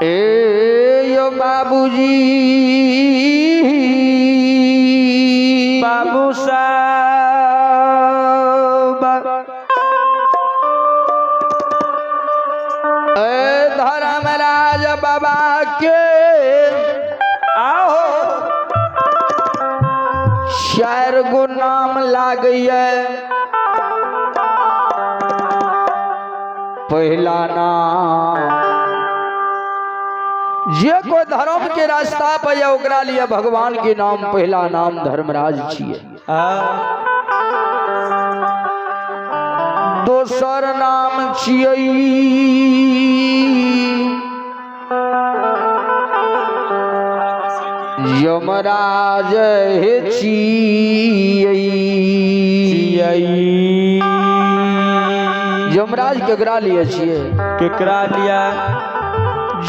ए यो बाबूजी बाबू साहब ए धर्मराज बाबा के आओ चारि गो नाम लागैया। पहिला नाम जे कोई धर्म के रास्ता पर है ओकरा लिए भगवान के नाम पहला नाम धर्मराज छिए। दोसर नाम छिए यमराज हे छिए। यमराज केकरा लिए छिए? केकरा लिया?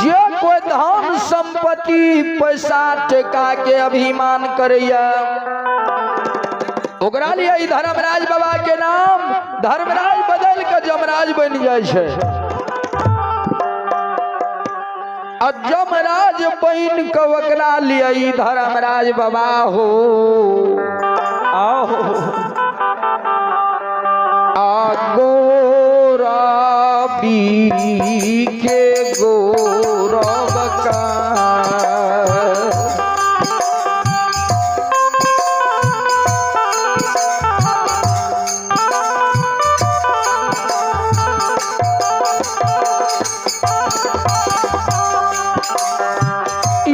जे कोई धन संपत्ति पैसा टका के अभिमान करैया ओकरा लिए ई धर्मराज बाबा के नाम धर्मराज बदल के यमराज बनि जाइ छै। आ यमराज बनि के ओकरा लिए ई धर्मराज बाबा हो आओ आ गौरवी के गौरव का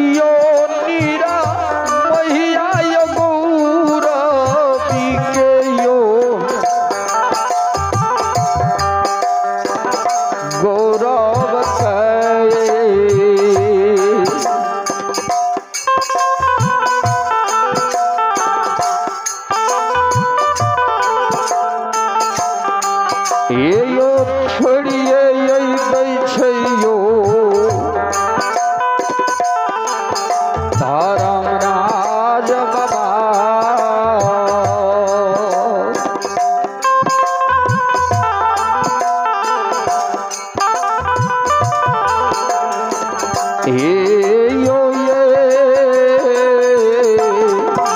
यो नीरा मैया यो गौरवी के यो गौरव के ये यो छोड़िए दै छै यो धर्मराज बाबा। हे यो ये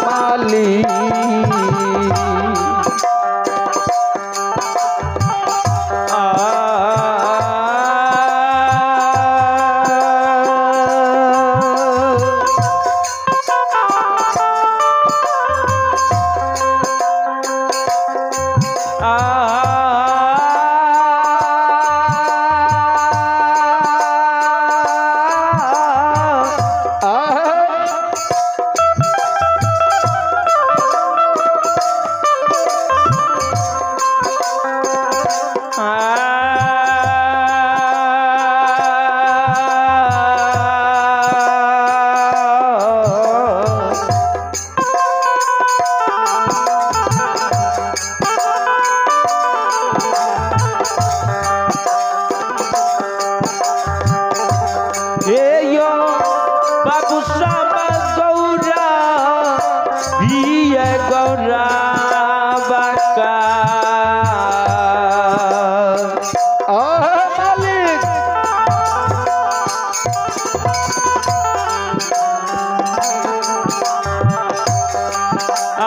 माली हे यो बाबू सामा गौरा भी गौरा बाका आह मालिक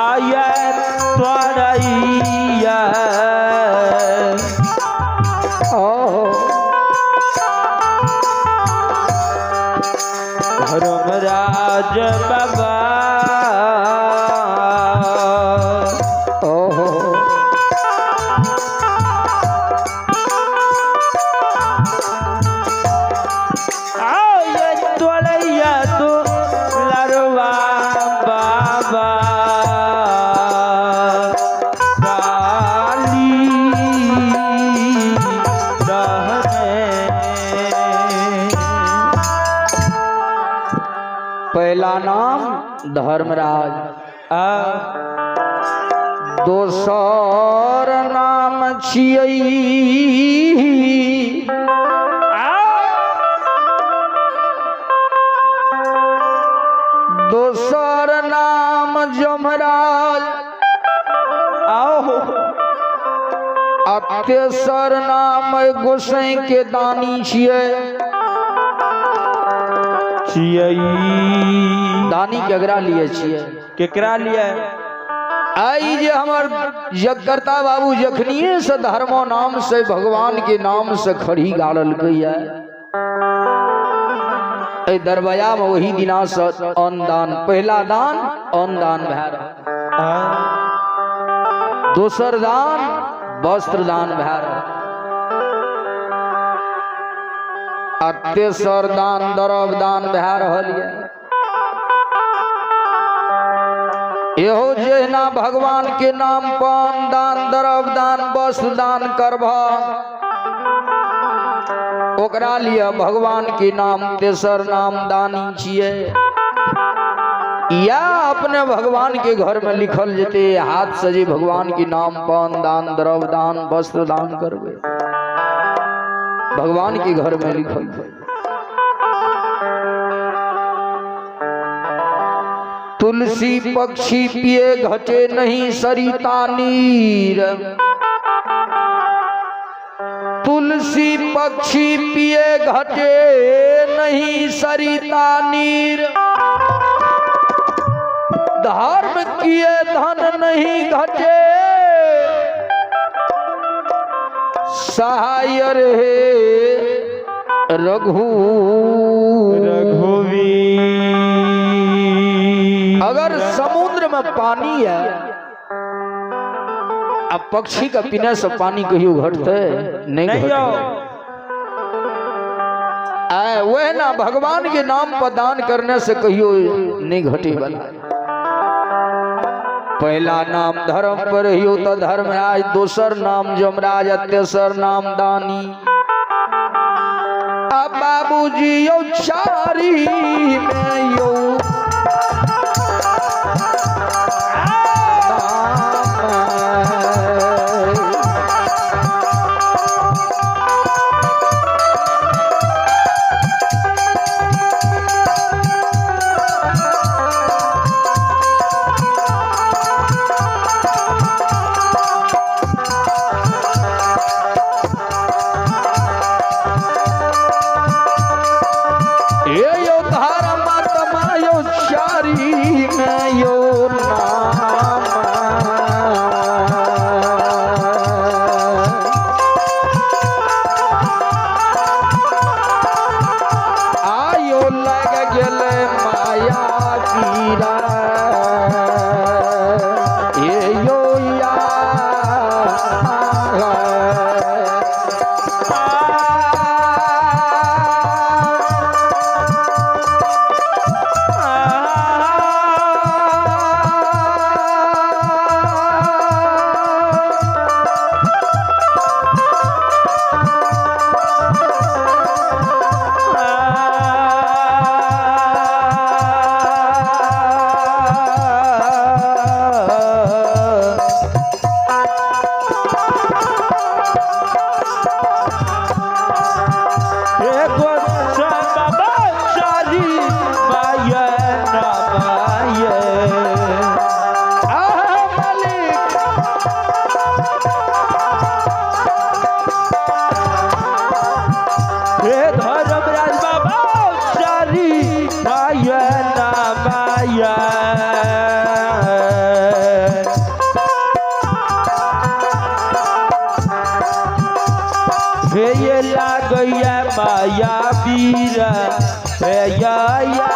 आया त्वरैया आहो धर्मराज बाबा ओहो आया त्वरैया तो लरवा बाबा काली रहने। पहला नाम धर्मराज, आ दोसर नाम छियै दोसर नाम जमराज, आओ आ तेसर नाम गोसाई के दानी छियै। छियै। दानी केकरा लिए छियै? केकरा लिए? आई जे हमर यज्ञकर्ता बाबू जखनिए से धर्मो नाम से भगवान के नाम से खड़ी गाड़लकै एहि दरबया में वही दिना से अन्नदान, पहला दान अन्नदान भए रहल, दोसर दान वस्त्र दान भए रहल, आ तेसर दान द्रव दान भए रहल यऽ। इहो जहिना भगवान के नाम पर दान द्रव दान वस्त्र दान करब, ओकरा लिए भगवान के नाम तेसर नाम दानी छियै। या अपने भगवान के घर में लिखल जेते हाथ से जे भगवान के नाम पर दान द्रव दान वस्त्र दान करबे, भगवान के घर में लिखल। तुलसी पक्षी पिए घटे नहीं सरिता नीर, तुलसी पक्षी पिए घटे नहीं सरिता नीर, धर्म किए धन नहीं घटे सहाय रे रघु रघुवीर। अगर समुद्र में पानी है, अब पक्षी का पीने से पानी कहियो घटते नहीं, नहीं घटते। आए वह ना भगवान के नाम पर दान करने से कहियो नहीं घटे वाला। पहला नाम धर्म पर रहियो तो धर्मराज, दोसर नाम जमराज, तेसर नाम दानी। अब बाबूजी यो चारी में यो ये यो धर्मात्मा यो चारी में यो नाम। आयो लग गेले माया पीरा, ये यो या आह मालिक। हे धर्मराज बाबा चारी माया ना माया, हे ये लागैया माया वीर, हे या या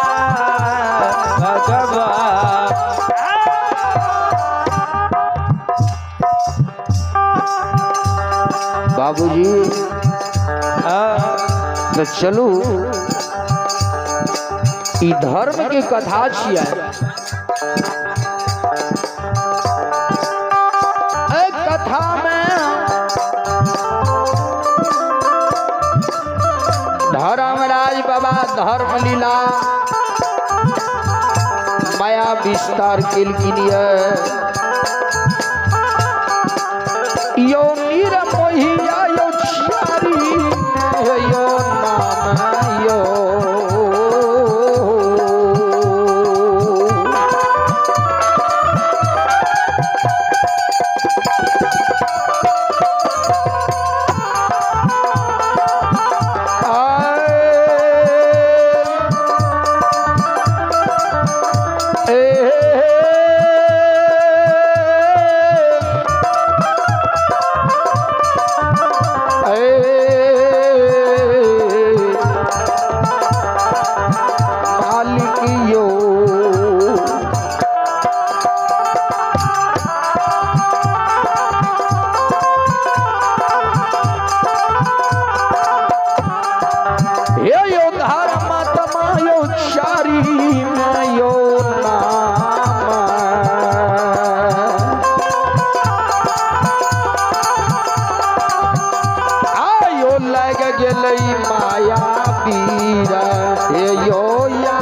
भगवान। बाबूजी तो चलू, ई धर्म के कथा छियै। एहि कथा में धर्मराज बाबा धर्म लीला माया विस्तार केलखिन यो नीर मोहिया यो चारी यो नाम यो। आए हे यो धर्मात्मा यो चारी में यो नाम। आयो लग गेलै माया वीर हे यो या।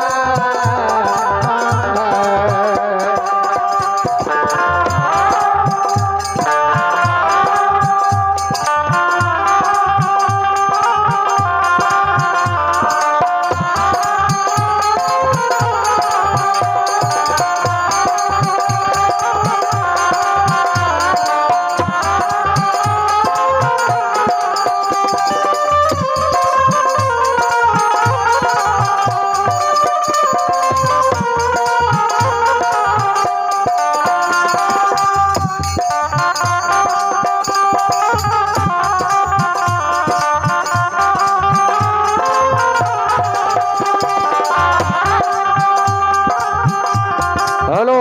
हेलो,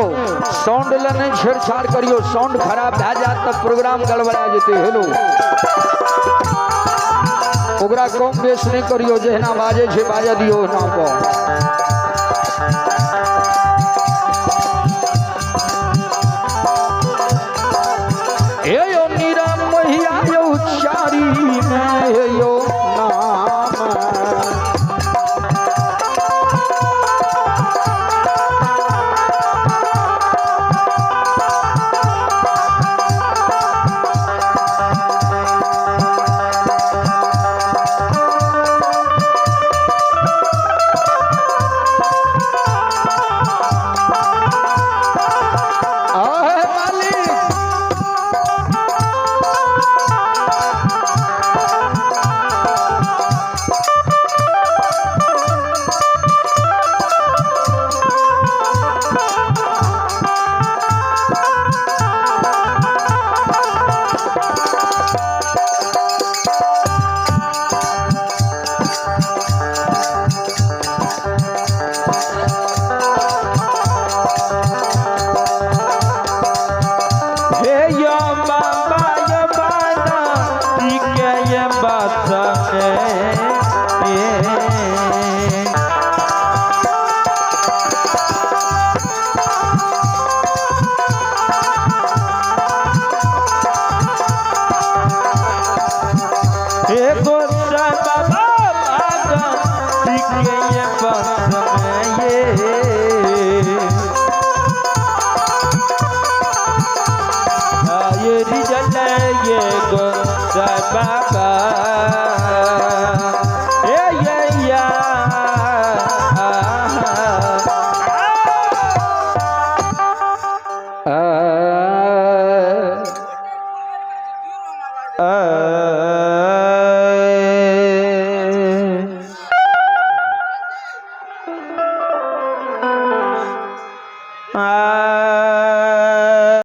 साउंड ले नहीं छेड़छाड़ करियो, साउंड खराब भए जात तऽ प्रोग्राम गड़बड़ा जेतै। हेलो, ओकरा कम बेस नहीं करियो, जहिना बाजै छै बाजऽ दियौ ओहिना पर। हे यो नीरा मैया यो चारी में हे यो नाम। आहे मालिक। हे यो बाबा यो बाना के ये बात में। हे गोसाई बाबा बाबा के ये बात में ये ये रिजल ये गोसाई बाबा ए ये या। आ,